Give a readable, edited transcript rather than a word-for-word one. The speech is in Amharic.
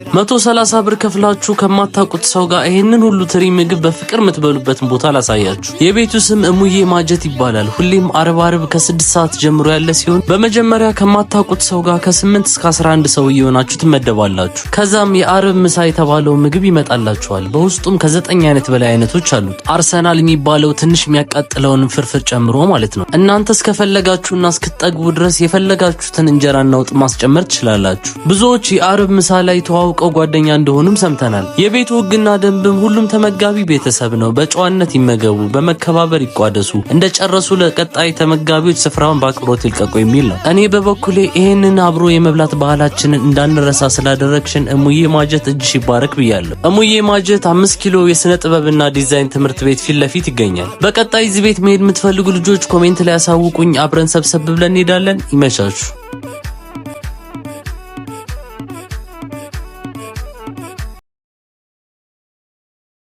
130 ብር ከፍላችሁ ከማታውቁት ሰው ጋር ይህንን ሁሉ ትሪ ምግብ በፍቅር የምትበሉበትን ቦታ ላሳያችሁ። የቤቱ ስም እሙዬ ማጀት ይባላል። ሁሌም አርብ አርብ ከ6 ሰዓት ጀምሮ ያለ ሲሆን በመጀመሪያ ከማታውቁት ሰው ጋር ከ8 እስከ 11 ሰው እየሆናችሁ ትመደባላችሁ። ከዛም የአርብ ምሳ የተባለው ምግብ ይመጣላችኋል። በውስጡም ከ9 አይነት በላይ አይነቶች አሉት። አርሰናል የሚባለው ትንሽ የሚያቃጥለውን ፍርፍር ጨምሮ ማለት ነው። እናንተ እስከፈለጋችሁና እስክትጠግቡ ድረስ የፈለጋችሁትን እንጀራና ወጥ ማስጨመር ትችላላችሁ። ብዙዎች የአርብ ምሳ ላይ ተዋውቀው ጓደኛ እንደሆኑም ሰምተናል። የቤቱ ሕግና ደንብም ሁሉም ተመጋቢ ቤተሰብ ነው። በጨዋነት ይመገቡ፣ በመከባበር ይቋደሱ፣ እንደጨረሱ ለቀጣይ ተመጋቢዎች ስፍራውን በአክብሮት ይልቀቁ የሚል ነው። እኔ በበኩሌ ይህንን አብሮ የመብላት ባህላችንን እንዳንረሳ ስላደረግሽን እሙዬ ማጀት እጅሽ ይባረክ ብያለሁ። እሙዬ ማጀት 5 ኪሎ የስነ ጥበብና ዲዛይን ትምህርት ቤት ፊት ለፊት ይገኛል። በቀጣይ እዚህ ቤት መሄድ የምትፈልጉ ልጆች comment ላይ ያሳውቁኝ። አብረን ሰብሰብ ብለን እንሄዳለን። ይመቻችሁ።